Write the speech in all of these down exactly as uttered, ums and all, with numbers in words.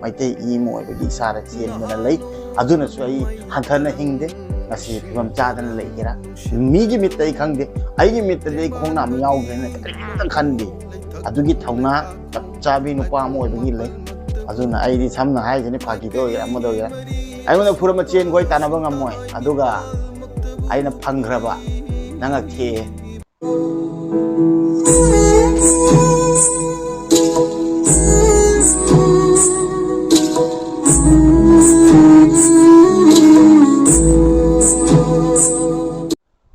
Meitei E ꯑꯃ ꯑꯣꯏꯕꯒꯤ ꯏꯁꯥꯗ ꯆꯦꯟꯗꯅ ꯂꯩ꯫ ꯑꯗꯨꯅꯁꯨ ꯑꯩ ꯍꯟꯊꯅ ꯍꯤꯡꯗꯦ꯫ ꯉꯁꯤ ꯐꯤꯕꯝ ꯆꯥꯗꯅ ꯂꯩꯒꯦꯔꯥ, ꯃꯤꯒꯤ ꯃꯤꯠꯇ ꯑꯩ ꯈꯪꯗꯦ, ꯑꯩꯒꯤ ꯃꯤꯠꯇꯗꯤ ꯑꯩ ꯈꯣꯡꯅꯥꯝ ꯌꯥꯎꯗ꯭ꯔꯦꯅ ꯀꯔꯤꯝꯇ ꯈꯟꯗꯦ꯫ ꯑꯗꯨꯒꯤ ꯊꯧꯅꯥ ꯆꯞ ꯆꯥꯕꯤ ꯅꯨꯄꯥ ꯑꯃ ꯑꯣꯏꯕꯒꯤ ꯂꯩ꯫ ꯑꯗꯨꯅ ꯑꯩꯗꯤ ꯁꯝꯅ ꯍꯥꯏꯁꯤꯅꯤ, ꯐꯥꯒꯤꯗ ꯑꯣꯏꯒꯦꯔꯥ ꯑꯃꯗ ꯑꯣꯏꯒꯦꯔꯥ, ꯑꯩꯉꯣꯟꯗ ꯐꯨꯔꯝꯕ ꯆꯦꯟꯈꯣꯏ ꯇꯥꯟꯅꯕ ꯉꯝꯃꯣꯏ꯫ ꯑꯗꯨꯒ ꯑꯩꯅ ꯐꯪꯈ꯭ꯔꯕ ꯅꯪ ꯊꯦꯛꯑꯦ꯫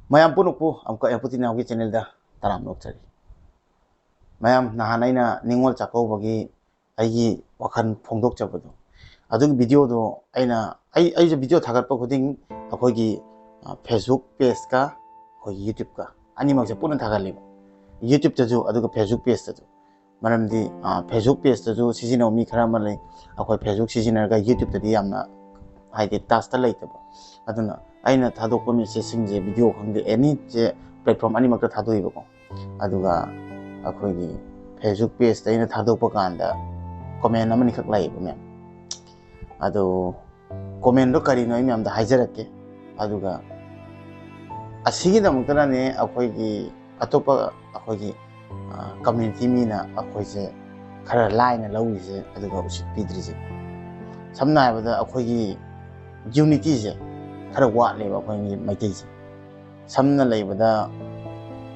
ꯃꯌꯥꯝ ꯄꯨꯝꯅꯃꯛꯄꯨ ꯑꯃꯨꯛꯀ ꯑꯦꯝꯄꯨꯇꯤ ꯅꯥꯎꯒꯤ ꯆꯦꯅꯦꯜꯗ ꯇꯔꯥꯝꯅ ꯑꯣꯛꯆꯔꯤ꯫ ꯃꯌꯥꯝ, ꯅꯍꯥꯟ ꯑꯩꯅ ꯅꯤꯉꯣꯜ ꯆꯥꯛꯀꯧꯕꯒꯤ ꯑꯩꯒꯤ ꯋꯥꯈꯜ ꯐꯣꯡꯗꯣꯛꯆꯕꯗꯣ, ꯑꯗꯨꯒꯤ ꯚꯤꯗꯤꯑꯣꯗꯣ ꯑꯩꯅ, ꯑꯩ, ꯑꯩꯁꯦ ꯚꯤꯗꯤꯑꯣ ꯊꯥꯒꯠꯄ ꯈꯨꯗꯤꯡ ꯑꯩꯈꯣꯏꯒꯤ, ꯑ, Facebook ꯄꯦꯖꯀ ꯑꯩꯈꯣꯏꯒꯤ YouTube-ꯀ ꯑꯅꯤꯃꯛꯁꯦ ꯄꯨꯟꯅ ꯊꯥꯒꯠꯂꯦꯕ, YouTube-ꯇꯁꯨ ꯑꯗꯨꯒ Facebook ꯄꯦꯖꯇꯁꯨ꯫ ꯃꯔꯝꯗꯤ, ꯑ, Facebook ꯄꯦꯖꯇꯁꯨ ꯁꯤꯖꯤꯟꯅꯕ ꯃꯤ ꯈꯔ ꯑꯃ ꯂꯩ, ꯑꯩꯈꯣꯏ Facebook ꯁꯤꯖꯤꯟꯅꯔꯒ YouTube-ꯇꯗꯤ ꯌꯥꯝꯅ, ꯍꯥꯏꯗꯤ, ꯇꯁꯇ ꯂꯩꯇꯕ꯫ ꯑꯗꯨꯅ ꯑꯩꯅ ꯊꯥꯗꯣꯛꯄ ꯃꯦꯁꯦꯖꯁꯤꯡꯁꯦ, ꯚꯤꯗꯤꯑꯣ ꯈꯪꯗꯦ, ꯑꯦꯅꯤ ꯁꯦ, ꯄ꯭ꯂꯦꯠꯐꯣꯝ ꯑꯅꯤꯃꯛꯇ ꯊꯥꯗꯣꯛꯏꯕꯀꯣ꯫ ꯑꯗꯨꯒ ꯑꯩꯈꯣꯏꯒꯤ Facebook ꯄꯦꯖꯇ ꯑꯩꯅ ꯊꯥꯗꯣꯛꯄ ꯀꯥꯟꯗ ꯀꯣꯃꯦꯟ ꯑꯃꯅꯤꯈꯛ ꯂꯥꯛꯑꯦꯕ, ꯃꯦꯝ꯫ ꯑꯗꯣ ꯀꯣꯃꯦꯟꯗꯣ ꯀꯔꯤꯅꯣ ꯑꯩ ꯃꯌꯥꯝꯗ ꯍꯥꯏꯖꯔꯛꯀꯦ꯫ ꯑꯗꯨꯒ ꯑꯁꯤꯒꯤꯗꯃꯛꯇꯅꯅꯦ ꯑꯩꯈꯣꯏꯒꯤ ꯑꯇꯣꯞꯄ ꯑꯩꯈꯣꯏꯒꯤ, ꯑ, ꯀꯝꯃ꯭ꯌꯨꯅꯤꯇꯤ ꯃꯤꯅ ꯑꯩꯈꯣꯏꯁꯦ ꯈꯔ ꯂꯥꯏꯅ ꯂꯧꯔꯤꯁꯦ, ꯑꯗꯨꯒ ꯎꯁꯤꯠꯄꯤꯗ꯭ꯔꯤꯁꯦ꯫ ꯁꯝꯅ ꯍꯥꯏꯔꯕꯗ ꯑꯩꯈꯣꯏꯒꯤ ꯌꯨꯅꯤꯇꯤꯁꯦ ꯈꯔ ꯋꯥꯠꯂꯦꯕ ꯑꯩꯈꯣꯏꯒꯤ ꯃꯩꯇꯩꯁꯦ꯫ ꯁꯝꯅ ꯂꯩꯕꯗ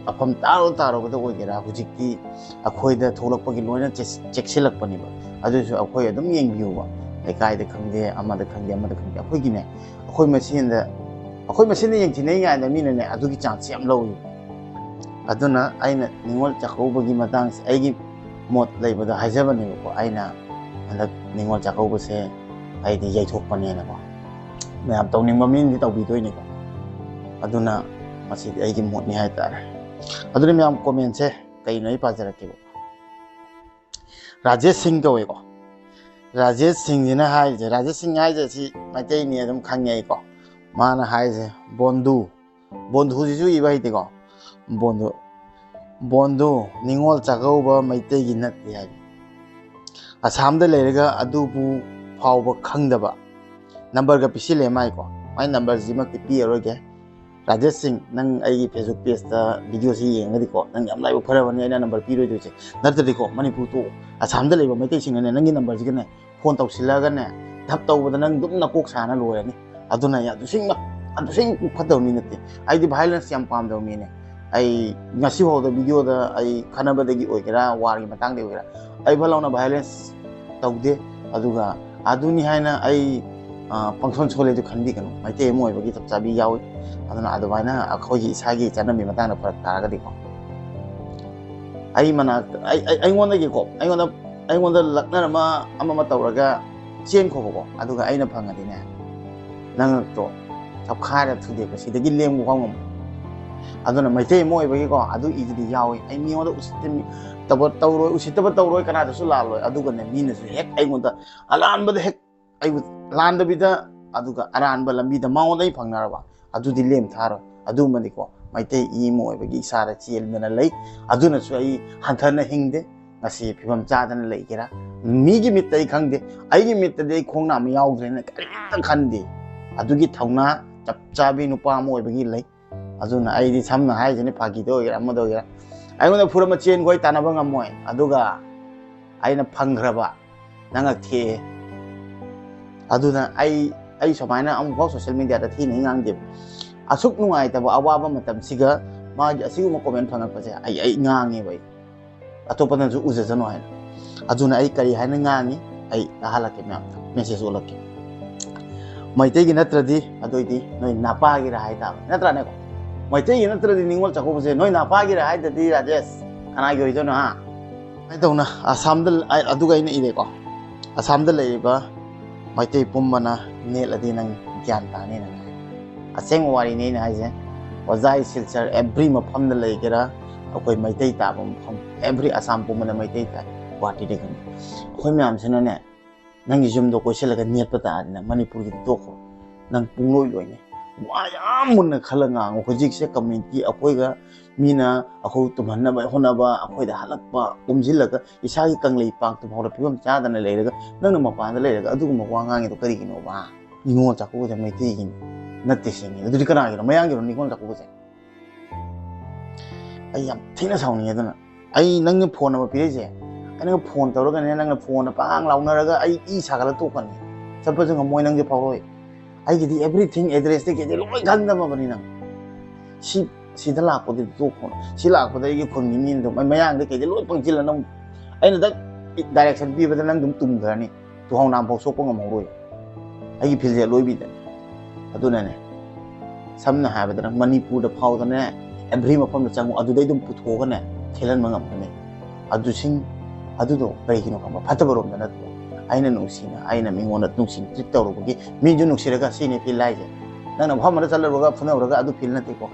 ꯃꯐꯝ ꯇꯥꯔꯨ ꯇꯥꯔꯨꯕꯗ ꯑꯣꯏꯒꯦꯔꯥ, ꯍꯧꯖꯤꯛꯇꯤ ꯑꯩꯈꯣꯏꯗ ꯊꯣꯛꯂꯛꯄꯒꯤ ꯂꯣꯏꯅ ꯆꯦꯛ-, ꯆꯦꯛꯁꯤꯜꯂꯛꯄꯅꯦꯕ꯫ ꯑꯗꯨꯁꯨ ꯑꯩꯈꯣꯏ ꯑꯗꯨꯝ ꯌꯦꯡꯕꯤꯌꯨꯕ, ꯂꯩꯀꯥꯏꯗ ꯈꯪꯗꯦ, ꯑꯃꯗ ꯈꯪꯗꯦ, ꯑꯃꯗ ꯈꯪꯗꯦ, ꯑꯩꯈꯣꯏꯒꯤꯅꯦ, ꯑꯩꯈꯣꯏ ꯃꯁꯦꯟꯗ, ꯑꯩꯈꯣꯏ ꯃꯁꯦꯟꯗ ꯌꯦꯡꯊꯤꯅꯩ ꯉꯥꯏꯗ ꯃꯤꯅꯅꯦ ꯑꯗꯨꯒꯤ ꯆꯥꯟꯁ ꯌꯥꯝ ꯂꯧꯋꯤ꯫ ꯑꯗꯨꯅ ꯑꯩꯅ ꯅꯤꯉꯣꯜ ꯆꯥꯛꯀꯧꯕꯒꯤ ꯃꯇꯥꯡꯁꯦ ꯑꯩꯒꯤ ꯃꯣꯠ ꯂꯩꯕꯗ ꯍꯥꯏꯖꯕꯅꯦꯕꯀꯣ꯫ ꯑꯩꯅ ꯍꯟꯗꯛ ꯅꯤꯉꯣꯜ ꯆꯥꯛꯀꯧꯕꯁꯦ ꯑꯩꯗꯤ ꯌꯩꯊꯣꯛꯄꯅꯦꯅꯀꯣ꯫ ꯃꯌꯥꯝ ꯇꯧꯅꯤꯡꯕ ꯃꯤꯅꯗꯤ ꯇꯧꯕꯤꯗꯣꯏꯅꯤꯀꯣ꯫ ꯑꯗꯨꯅ ꯃꯁꯤꯗꯤ ꯑꯩꯒꯤ ꯃꯣꯠꯅꯤ ꯍꯥꯏꯇꯥꯔꯦ꯫ ꯑꯗꯨꯅ ꯃꯌꯥꯝ ꯀꯣꯃꯦꯟꯁꯦ ꯀꯩꯅꯣ ꯑꯩ ꯄꯥꯖꯔꯛꯀꯦꯕ꯫ ꯔꯥꯖꯦꯁ ꯁꯤꯡ ꯀꯧꯋꯦꯀꯣ꯫ ꯔꯥꯖꯦꯁ ꯁꯤꯡꯁꯤꯅ ꯍꯥꯏꯔꯤꯁꯦ, ꯔꯥꯖꯦꯁ ꯁꯤꯡ ꯍꯥꯏꯁꯦ ꯁꯤ ꯃꯩꯇꯩꯅꯤ ꯑꯗꯨꯝ ꯈꯪꯉꯦ ꯑꯩꯀꯣ꯫ ꯃꯥꯅ ꯍꯥꯏꯁꯦ ꯕꯣꯟꯗꯨ, ꯕꯣꯟꯗꯨꯁꯤꯁꯨ ꯏꯕ ꯍꯩꯇꯦꯀꯣ꯫ ꯕꯣꯟꯗꯨ, ꯕꯣꯟꯗꯨ, ꯅꯤꯉꯣꯜ ꯆꯥꯛꯀꯧꯕ ꯃꯩꯇꯩꯒꯤ ꯅꯠꯇꯦ ꯍꯥꯏ꯫ ꯑꯁꯥꯝꯗ ꯂꯩꯔꯒ ꯑꯗꯨꯕꯨ ꯐꯥꯎꯕ ꯈꯪꯗꯕ꯫ ꯅꯝꯕꯔꯒ ꯄꯤꯁꯤꯜꯂꯦ ꯃꯥꯏꯀꯣ꯫ ꯃꯥꯏ ꯅꯝꯕꯔꯁꯤꯃꯛꯇꯤ ꯄꯤꯔꯔꯣꯏꯒꯦ꯫ ꯔꯥꯖꯦꯁ ꯁꯤꯡ, ꯅꯪ ꯑꯩꯒꯤ Facebook pageꯇ videoꯁꯤ ꯌꯦꯡꯉꯒꯗꯤꯀꯣ, ꯅꯪ ꯌꯥꯝ ꯂꯥꯏꯕꯛ ꯐꯔꯕꯅꯤ ꯑꯩꯅ ꯅꯝꯕꯔ ꯄꯤꯔꯣꯏꯗꯣꯏꯁꯦ꯫ ꯅꯠꯇ꯭ꯔꯗꯤꯀꯣ, ꯃꯅꯤꯄꯨꯔ ꯇꯣꯛꯑꯣ꯫ ꯑꯁꯥꯝꯗ ꯂꯩꯕ ꯃꯩꯇꯩꯁꯤꯡꯅꯅꯦ, ꯅꯪꯒꯤ ꯅꯝꯕꯔꯁꯤꯒꯅꯦ ꯐꯣꯟ ꯇꯧꯁꯤꯜꯂꯒꯅꯦ, ꯙꯞ ꯇꯧꯕꯗ ꯅꯪ ꯑꯗꯨꯝ ꯅꯀꯣꯛ ꯁꯥꯅ ꯂꯣꯏꯔꯅꯤ꯫ ꯑꯗꯨꯅ ꯑꯩ ꯑꯗꯨꯁꯤꯡ ꯑꯗꯨꯁꯤꯡ ꯐꯠꯇꯕ ꯃꯤ ꯅꯠꯇꯦ꯫ ꯑꯩꯗꯤ violence ꯌꯥꯝ ꯄꯥꯝꯗꯕ ꯃꯤꯅꯦ꯫ ꯑꯩ ꯉꯁꯤ ꯐꯥꯎꯗ videoꯗ ꯑꯩ ꯈꯠꯅꯕꯗꯒꯤ ꯑꯣꯏꯒꯦꯔꯥ, warꯒꯤ ꯃꯇꯥꯡꯗꯒꯤ ꯑꯣꯏꯒꯦꯔꯥ, ꯑꯩ ꯐꯠ ꯂꯥꯎꯅ violence ꯇꯧꯗꯦ꯫ ꯑꯗꯨꯒ ꯑꯗꯨꯅꯤ ꯍꯥꯏꯅ ꯑꯩ, ꯑ, ꯄꯪꯁꯣꯟ ꯁꯣꯜꯂꯦ ꯑꯗꯨ ꯈꯟꯕꯤꯒꯅꯨ꯫ ꯃꯩꯇꯩ ꯑꯃ ꯑꯣꯏꯕꯒꯤ ꯆꯞ ꯆꯥꯕꯤ ꯌꯥꯎꯏ꯫ ꯑꯗꯨꯅ ꯑꯗꯨꯃꯥꯏꯅ ꯑꯩꯈꯣꯏꯒꯤ ꯏꯁꯥꯒꯤ ꯆꯠꯅꯕꯤ ꯃꯇꯥꯡꯗ ꯐꯔꯛ ꯇꯥꯔꯒꯗꯤꯀꯣ, ꯑꯩ ꯃꯅꯥꯛꯇ, ꯑꯩ, ꯑꯩ, ꯑꯩꯉꯣꯟꯗꯒꯤꯀꯣ, ꯑꯩꯉꯣꯟꯗ, ꯑꯩꯉꯣꯟꯗ ꯂꯛꯅꯔ ꯑꯃ, ꯑꯃ ꯑꯃ ꯇꯧꯔꯒ ꯆꯦꯟꯈꯣꯕꯀꯣ꯫ ꯑꯗꯨꯒ ꯑꯩꯅ ꯐꯪꯉꯗꯤꯅꯦ, ꯅꯪ ꯉꯛꯇꯣ ꯆꯞꯈꯥꯏꯔ ꯊꯨꯗꯦꯛꯄ, ꯁꯤꯗꯒꯤ ꯂꯦꯡꯕ ꯐꯥꯎ ꯉꯝꯃꯣꯏ꯫ ꯑꯗꯨꯅ ꯃꯩꯇꯩ ꯑꯃ ꯑꯣꯏꯕꯒꯤꯀꯣ, ꯑꯗꯨ ꯏꯗꯨꯗꯤ ꯌꯥꯎꯏ꯫ ꯑꯩ ꯃꯤꯉꯣꯟꯗ ꯎꯁꯤꯠꯇ-, ꯇꯧꯕ-, ꯇꯧꯔꯣꯏ, ꯎꯁꯤꯠꯇꯕ ꯇꯧꯔꯣꯏ, ꯀꯅꯥꯗꯁꯨ ꯂꯥꯜꯂꯣꯏ꯫ ꯑꯗꯨꯒꯅꯦ, ꯃꯤꯅꯁꯨ ꯍꯦꯛ ꯑꯩꯉꯣꯟꯗ ꯑꯂꯥꯟꯕꯗ ꯍꯦꯛ ꯑꯩꯕꯨ ꯂꯥꯟꯗꯕꯤꯗ, ꯑꯗꯨꯒ ꯑꯔꯥꯟꯕ ꯂꯝꯕꯤꯗ ꯃꯉꯣꯟꯗ ꯑꯩ ꯐꯪꯅꯔꯕ, ꯑꯗꯨꯗꯤ ꯂꯦꯝ ꯊꯥꯔꯣꯏ꯫ ꯑꯗꯨꯃꯗꯤꯀꯣ, ꯃꯩꯇꯩ ꯏ ꯑꯃ ꯑꯣꯏꯕꯒꯤ ꯏꯁꯥꯗ ꯆꯦꯟꯗꯅ ꯂꯩ꯫ ꯑꯗꯨꯅꯁꯨ ꯑꯩ ꯍꯟꯊꯅ ꯍꯤꯡꯗꯦ꯫ ꯉꯁꯤ ꯐꯤꯕꯝ ꯆꯥꯗꯅ ꯂꯩꯒꯦꯔꯥ, ꯃꯤꯒꯤ ꯃꯤꯠꯇ ꯑꯩ ꯈꯪꯗꯦ, ꯑꯩꯒꯤ ꯃꯤꯠꯇꯗꯤ ꯑꯩ ꯈꯣꯡ ꯅꯥꯝꯃ ꯌꯥꯎꯗ꯭ꯔꯦꯅ ꯀꯔꯤꯝꯇ ꯈꯟꯗꯦ꯫ ꯑꯗꯨꯒꯤ ꯊꯧꯅꯥ ꯆꯞ ꯆꯥꯕꯤ ꯅꯨꯄꯥ ꯑꯃ ꯑꯣꯏꯕꯒꯤ ꯂꯩ꯫ ꯑꯗꯨꯅ ꯑꯩꯗꯤ ꯁꯝꯅ ꯍꯥꯏꯁꯤꯅꯤ, ꯐꯥꯒꯤꯗ ꯑꯣꯏꯒꯦꯔꯥ, ꯑꯃꯗ ꯑꯣꯏꯒꯦꯔꯥ, ꯑꯩꯉꯣꯟꯗ ꯐꯨꯔꯝꯕ ꯆꯦꯟꯈꯣꯏ ꯇꯥꯟꯅꯕ ꯉꯝꯃꯣꯏ꯫ ꯑꯗꯨꯒ ꯑꯩꯅ ꯐꯪꯈ꯭ꯔꯕ, ꯅꯪ ꯉꯛ ꯊꯦꯛꯑꯦ꯫ ꯑꯗꯨꯅ ꯑꯩ, ꯑꯩ ꯁꯨꯃꯥꯏꯅ ꯑꯃꯨꯛꯐꯥꯎ social mediaꯗ ꯊꯤꯅ ꯉꯥꯡꯗꯦꯕ꯫ ꯑꯁꯨꯛ ꯅꯨꯡꯉꯥꯏꯇꯕ ꯑꯋꯥꯕ ꯃꯇꯝꯁꯤꯒ ꯃꯥꯒꯤ ꯑꯁꯤꯒꯨꯝꯕ comment ꯐꯪꯉꯛꯄꯁꯦ ꯑꯩ, ꯑꯩ ꯉꯥꯡꯉꯦꯕ ꯑꯩ꯫ ꯑꯇꯣꯞꯄꯅꯁꯨ ꯎꯖꯁꯅꯨ ꯍꯥꯏꯅ꯫ ꯑꯗꯨꯅ ꯑꯩ ꯀꯔꯤ ꯍꯥꯏꯅ ꯉꯥꯡꯉꯤ? ꯑꯩ ꯇꯥꯍꯜꯂꯛꯀꯦ ꯃꯌꯥꯝꯗ, message ꯎꯠꯂꯛꯀꯦ꯫ ꯃꯩꯇꯩꯒꯤ ꯅꯠꯇ꯭ꯔꯗꯤ ꯑꯗꯨꯏꯗꯤ ꯅꯣꯏ ꯅꯄꯥꯒꯤꯔ ꯍꯥꯏꯇꯥꯕ, ꯅꯠꯇ꯭ꯔꯥꯅꯦꯀꯣ? ꯃꯩꯇꯩꯒꯤ ꯅꯠꯇ꯭ꯔꯗꯤ ꯅꯤꯉꯣꯜ ꯆꯥꯛꯀꯧꯕꯁꯦ ꯅꯣꯏ ꯅꯄꯥꯒꯤꯔ ꯍꯥꯏꯗ꯭ꯔꯗꯤ, ꯔꯥꯖꯦꯁ, ꯀꯅꯥꯒꯤ ꯑꯣꯏꯗꯣꯏꯅꯣ, ꯍꯥ? ꯀꯃꯥꯏꯅ ꯇꯧꯅ ꯑꯁꯥꯝꯗ, ꯑ-, ꯑꯗꯨꯒ ꯑꯩꯅ ꯏꯔꯦꯀꯣ, "ꯑꯁꯥꯝꯗ ꯂꯩꯔꯤꯕ ꯃꯩꯇꯩ ꯄꯨꯝꯕꯅ ꯅꯦꯠꯂꯗꯤ ꯅꯪ ꯒ꯭ꯌꯥꯟ ꯇꯥꯅꯤ", ꯅꯪ ꯍꯥꯏ꯫ ꯑꯁꯦꯡꯕ ꯋꯥꯔꯤꯅꯤ ꯑꯩꯅ ꯍꯥꯏꯁꯦ꯫ ꯍꯣꯖꯥꯏ, ꯁꯤꯜꯆꯔ, every ꯃꯐꯝꯗ ꯂꯩꯒꯦꯔꯥ, ꯑꯩꯈꯣꯏ ꯃꯩꯇꯩ ꯇꯥꯕ ꯃꯐꯝ, every ꯑꯁꯥꯝ ꯄꯨꯝꯕꯗ ꯃꯩꯇꯩ ꯇꯥꯏ, ꯒꯨꯍꯥꯇꯤꯗ ꯈꯪꯗꯦ꯫ ꯑꯩꯈꯣꯏ ꯃꯌꯥꯝꯁꯤꯅꯅꯦ, ꯅꯪꯒꯤ ꯌꯨꯝꯗꯣ ꯀꯣꯏꯁꯤꯜꯂꯒ ꯅꯦꯠꯄ ꯇꯥꯔꯗꯤ ꯅꯪ ꯃꯅꯤꯄꯨꯔꯒꯤꯗꯤ ꯇꯣꯛꯈ꯭ꯔꯣ, ꯅꯪ ꯄꯨꯡꯂꯣꯏ ꯂꯣꯏꯅꯤ꯫ ꯋꯥ ꯌꯥꯝ ꯃꯨꯟꯅ ꯈꯜꯂ ꯉꯥꯡꯉꯨ꯫ ꯍꯧꯖꯤꯛꯁꯦ ꯀꯝꯃ꯭ꯌꯨꯅꯤꯇꯤ ꯑꯩꯈꯣꯏꯒ ꯃꯤꯅ ꯑꯩꯈꯣꯏ ꯇꯨꯝꯍꯟꯅꯕ ꯍꯣꯠꯅꯕ, ꯑꯩꯈꯣꯏꯗ ꯍꯜꯂꯛꯄ, ꯎꯝꯁꯤꯜꯂꯒ ꯏꯁꯥꯒꯤ ꯀꯪꯂꯩ ꯄꯥꯛꯇ ꯐꯥꯎꯗ ꯐꯤꯕꯝ ꯆꯥꯗꯅ ꯂꯩꯔꯒ ꯅꯪꯅ ꯃꯄꯥꯟꯗ ꯂꯩꯔꯒ ꯑꯗꯨꯒꯨꯝꯕ ꯋꯥ ꯉꯥꯡꯉꯤꯗꯣ ꯀꯔꯤꯒꯤꯅꯣꯕ? ꯅꯤꯉꯣꯜ ꯆꯥꯛꯀꯧꯕꯁꯦ ꯃꯩꯇꯩꯒꯤꯅꯤ ꯅꯠꯇꯦ ꯁꯤꯅꯤ꯫ ꯑꯗꯨꯗꯤ ꯀꯅꯥꯒꯤꯅꯣ? ꯃꯌꯥꯡꯒꯤꯔꯣ ꯅꯤꯉꯣꯜ ꯆꯥꯛꯀꯧꯕꯁꯦ? ꯑꯩ ꯌꯥꯝ ꯊꯤꯅ ꯁꯥꯎꯅꯤꯡꯉꯦ꯫ ꯑꯗꯨꯅ ꯑꯩ ꯅꯪꯅ ꯐꯣꯟ ꯑꯃ ꯄꯤꯔꯛꯏꯁꯦ, ꯑꯩꯅ ꯐꯣꯟ ꯇꯧꯔꯒꯅꯦ, ꯅꯪꯅ ꯐꯣꯟꯗ ꯄꯉꯥꯡ ꯂꯥꯎꯅꯔꯒ ꯑꯩ ꯏ ꯁꯥꯒꯠꯂ ꯇꯣꯛꯀꯅꯤ꯫ ꯆꯠꯄꯁꯨ ꯉꯝꯃꯣꯏ, ꯅꯪꯁꯨ ꯐꯥꯎꯔꯣꯏ꯫ ꯑꯩꯒꯤꯗꯤ everything address ꯇꯩ ꯀꯩꯗꯩ ꯂꯣꯏ ꯈꯪꯗꯕꯅꯤ ꯅꯪ꯫ ꯁꯤ, ꯁꯤꯗ ꯂꯥꯛꯄꯗꯨꯗꯤ ꯇꯣꯛꯈꯣ꯫ ꯁꯤ ꯂꯥꯛꯄꯗ ꯑꯩꯒꯤ ꯈꯨꯟꯒꯤ ꯃꯤꯅ ꯑꯗꯨꯝ, ꯑꯩ ꯃꯌꯥꯡꯗ ꯀꯩꯗ ꯂꯣꯏ ꯄꯪꯁꯤꯜꯂ ꯅꯪ, ꯑꯩꯅ ꯗꯛ direction ꯄꯤꯕꯗ ꯅꯪ ꯑꯗꯨꯝ ꯇꯨꯝꯈ꯭ꯔꯅꯤ꯫ ꯇꯨꯍꯥꯎ ꯅꯥꯝꯐꯥꯎ ꯁꯣꯛꯄ ꯉꯝꯍꯧꯔꯣꯏ꯫ ꯑꯩꯒꯤ ꯐꯤꯜꯁꯦ ꯑꯂꯣꯏꯕꯤꯗꯅꯤ꯫ ꯑꯗꯨꯅꯅꯦ, ꯁꯝꯅ ꯍꯥꯏꯔꯕꯗ ꯅꯪ ꯃꯅꯤꯄꯨꯔꯗ ꯐꯥꯎꯗꯅꯦ, every ꯃꯐꯝꯗ ꯆꯪꯉꯨ, ꯑꯗꯨꯗꯩ ꯑꯗꯨꯝ ꯄꯨꯊꯣꯛꯑꯒꯅꯦ ꯊꯦꯜꯍꯟꯕ ꯉꯝꯒꯅꯤ꯫ ꯑꯗꯨꯁꯤꯡ ꯑꯗꯨꯗꯣ ꯀꯔꯤꯒꯤꯅꯣ ꯈꯪꯕ? ꯐꯠꯇꯕ ꯔꯣꯝꯗ ꯅꯠꯇ꯭ꯔꯣ? ꯑꯩꯅ ꯅꯨꯡꯁꯤꯅ, ꯑꯩꯅ ꯃꯤꯉꯣꯟꯗ ꯅꯨꯡꯁꯤꯅ treat ꯇꯧꯔꯨꯕꯒꯤ ꯃꯤꯁꯨ ꯅꯨꯡꯁꯤꯔꯒ ꯁꯤꯅꯤ ꯐꯤꯜ ꯍꯥꯏꯁꯦ꯫ ꯅꯪꯅ ꯃꯐꯝ ꯑꯃꯗ ꯆꯠꯂꯨꯔꯒ ꯐꯨꯅꯔꯨꯔꯒ ꯑꯗꯨ ꯐꯤꯜ ꯅꯠꯇꯦꯀꯣ꯫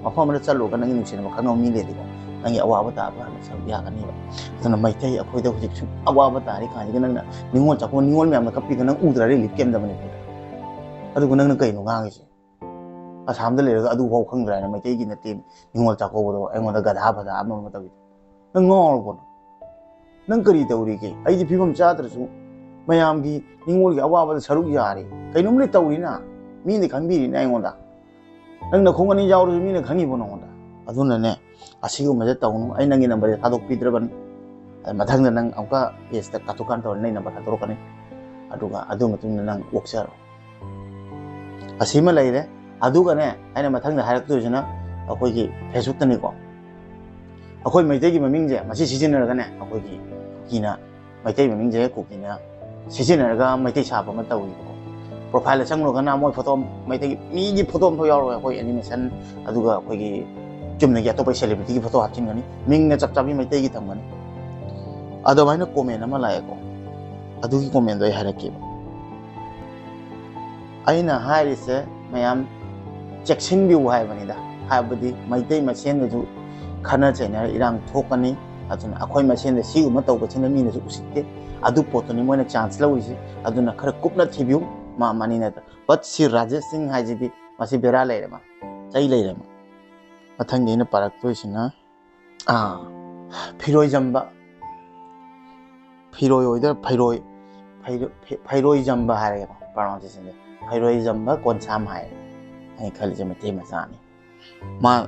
ꯃꯐꯝ ꯑꯃꯗ ꯆꯠꯂꯨꯔꯒ ꯅꯪꯒꯤ ꯅꯨꯡꯁꯤꯅꯕ ꯈꯪꯅꯕ ꯃꯤ ꯂꯩꯔꯗꯤꯀꯣ, ꯅꯪꯒꯤ ꯑꯋꯥꯕ ꯇꯥꯕ ꯍꯥꯟꯅ ꯁꯔꯨꯛ ꯌꯥꯒꯅꯤꯕ꯫ ꯑꯗꯨꯅ ꯃꯩꯇꯩ ꯑꯩꯈꯣꯏꯗ ꯍꯧꯖꯤꯛ ꯁꯨꯝ ꯑꯋꯥꯕ ꯇꯥꯔꯤ ꯀꯥꯟꯁꯤꯗ ꯅꯪꯅ ꯅꯤꯉꯣꯜ ꯆꯥꯛꯀꯧꯕ, ꯅꯤꯉꯣꯜ ꯃꯌꯥꯝꯅ ꯀꯞꯄꯤꯗꯣ ꯅꯪ ꯎꯗ꯭ꯔꯥ relief camp ꯇ ꯃꯅꯤꯄꯨꯔꯗ? ꯑꯗꯨꯒ ꯅꯪꯅ ꯀꯩꯅꯣ ꯉꯥꯡꯉꯤꯁꯦ? ꯑꯁꯥꯝꯗ ꯂꯩꯔꯒ ꯑꯗꯨꯐꯥꯎ ꯈꯪꯗ꯭ꯔꯥ ꯍꯥꯏꯅ ꯃꯩꯇꯩꯒꯤ ꯅꯠꯇꯦ ꯅꯤꯉꯣꯜ ꯆꯥꯛꯀꯧꯕꯗꯣ ꯑꯩꯉꯣꯟꯗ ꯒꯙꯥ ꯐꯗꯥ ꯑꯃ ꯑꯃ ꯇꯧꯏꯗꯣ? ꯅꯪ ꯉꯥꯎꯔꯕꯣ ꯅꯪ? ꯅꯪ ꯀꯔꯤ ꯇꯧꯔꯤꯒꯦ? ꯑꯩꯗꯤ ꯐꯤꯕꯝ ꯆꯥꯗ꯭ꯔꯁꯨ ꯃꯌꯥꯝꯒꯤ ꯅꯤꯉꯣꯜꯒꯤ ꯑꯋꯥꯕꯗ ꯁꯔꯨꯛ ꯌꯥꯔꯤ꯫ ꯀꯩꯅꯣꯝ ꯂꯩ ꯇꯧꯔꯤꯅ? ꯃꯤꯅ ꯈꯟꯕꯤꯔꯤꯅ ꯑꯩꯉꯣꯟꯗ? ꯅꯪ ꯅꯈꯣꯡ ꯑꯅꯤ ꯌꯥꯎꯔꯁꯨ ꯃꯤꯅ ꯈꯪꯉꯤꯕꯣ ꯅꯉꯣꯟꯗ? ꯑꯗꯨꯅꯅꯦ, ꯑꯁꯤꯒꯨꯝꯕꯁꯦ ꯇꯧꯅꯨ꯫ ꯑꯩ ꯅꯪꯒꯤ ꯅꯝꯕꯔꯁꯦ ꯊꯥꯗꯣꯛꯄꯤꯗ꯭ꯔꯕꯅꯤ꯫ ꯑꯗ ꯃꯊꯪꯗ ꯅꯪ ꯑꯃꯨꯛꯀ ꯄꯦꯖꯇ ꯀꯥꯊꯣꯛꯀꯥꯟ ꯇꯧꯔꯅꯤ, ꯅꯪ ꯅꯝꯕꯔ ꯊꯥꯗꯣꯔꯛꯀꯅꯤ꯫ ꯑꯗꯨꯒ ꯑꯗꯨ ꯃꯇꯨꯡꯗ ꯅꯪ ꯑꯣꯛꯆꯔꯣ꯫ ꯑꯁꯤꯃ ꯂꯩꯔꯦ꯫ ꯑꯗꯨꯒꯅꯦ, ꯑꯩꯅ ꯃꯊꯪꯗ ꯍꯥꯏꯔꯛꯇꯣꯏꯁꯤꯅ ꯑꯩꯈꯣꯏꯒꯤ ꯐꯦꯁꯕꯨꯛꯇꯅꯤꯀꯣ꯫ ꯑꯩꯈꯣꯏ ꯃꯩꯇꯩꯒꯤ ꯃꯃꯤꯡꯁꯦ ꯃꯁꯤ ꯁꯤꯖꯤꯟꯅꯔꯒꯅꯦ, ꯑꯩꯈꯣꯏꯒꯤ ꯀꯨꯀꯤꯅ, ꯃꯩꯇꯩ ꯃꯃꯤꯡꯁꯦ ꯀꯨꯀꯤꯅ ꯁꯤꯖꯤꯟꯅꯔꯒ ꯃꯩꯇꯩ ꯁꯥꯕ ꯑꯃ ꯇꯧꯋꯤꯕꯀꯣ꯫ ꯄ꯭ꯔꯣꯐꯥꯏꯜꯗ ꯆꯪꯂꯨꯔꯒꯅ ꯃꯣꯏ ꯐꯣꯇꯣ, ꯃꯩꯇꯩꯒꯤ ꯃꯤꯒꯤ ꯐꯣꯇꯣ ꯑꯃꯐꯥꯎ ꯌꯥꯎꯔꯣꯏ꯫ ꯑꯩꯈꯣꯏ ꯑꯦꯅꯤꯃꯦꯁꯟ, ꯑꯗꯨꯒ ꯑꯩꯈꯣꯏꯒꯤ ꯆꯨꯝꯅꯒꯤ ꯑꯇꯣꯞꯄ ꯁꯦꯂꯦꯕ꯭ꯔꯤꯇꯤꯒꯤ ꯐꯣꯇꯣ ꯍꯥꯞꯆꯤꯟꯒꯅꯤ, ꯃꯤꯡꯅ ꯆꯞ ꯆꯥꯕꯤ ꯃꯩꯇꯩꯒꯤ ꯊꯝꯒꯅꯤ꯫ ꯑꯗꯨꯃꯥꯏꯅ ꯀꯣꯃꯦꯟ ꯑꯃ ꯂꯥꯛꯑꯦꯀꯣ꯫ ꯑꯗꯨꯒꯤ ꯀꯣꯃꯦꯟꯗꯣ ꯑꯩ ꯍꯥꯏꯔꯛꯀꯦꯕ꯫ ꯑꯩꯅ ꯍꯥꯏꯔꯤꯁꯦ ꯃꯌꯥꯝ ꯆꯦꯛꯁꯤꯟꯕꯤꯌꯨ ꯍꯥꯏꯕꯅꯤꯗ꯫ ꯍꯥꯏꯕꯗꯤ ꯃꯩꯇꯩ ꯃꯁꯦꯟꯗꯁꯨ ꯈꯠꯅ ꯆꯩꯅꯔ ꯏꯔꯥꯡ ꯊꯣꯛꯀꯅꯤ꯫ ꯑꯗꯨꯅ ꯑꯩꯈꯣꯏ ꯃꯁꯦꯟꯗ ꯁꯤꯒꯨꯝꯕ ꯇꯧꯕꯁꯤꯅ ꯃꯤꯅꯁꯨ ꯎꯁꯤꯠꯇꯦ꯫ ꯑꯗꯨ ꯄꯣꯠꯇꯨꯅꯤ ꯃꯣꯏꯅ ꯆꯥꯟꯁ ꯂꯧꯔꯤꯁꯦ꯫ ꯑꯗꯨꯅ ꯈꯔ ꯀꯨꯞꯅ ꯊꯤꯕꯤꯌꯨ꯫ ꯃꯥ ꯃꯅꯤ ꯅꯠꯇ꯭ꯔ? But ꯁꯤ ꯔꯥꯖꯦꯁ ꯁꯤꯡ ꯍꯥꯏꯁꯤꯗꯤ ꯃꯁꯤ ꯕꯦꯔꯥ ꯂꯩꯔꯦ ꯃꯥ, ꯆꯩ ꯂꯩꯔꯦ ꯃꯥ꯫ ꯃꯊꯪꯗꯤ ꯑꯩꯅ ꯄꯥꯔꯛꯇꯣꯏꯁꯤꯅ, ꯑꯥ, ꯐꯤꯔꯣꯏꯖꯝꯕ, ꯐꯤꯔꯣꯏ ꯑꯣꯏꯗꯣꯏꯔꯥ, ꯐꯩꯔꯣꯏ, ꯐꯩꯔꯣꯏ, ꯐꯩꯔꯣꯏꯖꯝꯕ ꯍꯥꯏꯔꯒꯦꯀꯣ, pronunciation ꯁꯦ꯫ ꯐꯩꯔꯣꯏꯖꯝꯕ ꯀꯣꯟꯁꯥꯝ ꯍꯥꯏꯔꯦ꯫ ꯑꯩꯅ ꯈꯜꯂꯤꯁꯦ ꯃꯩꯇꯩ ꯃꯆꯥꯅꯤ꯫ ꯃꯥ,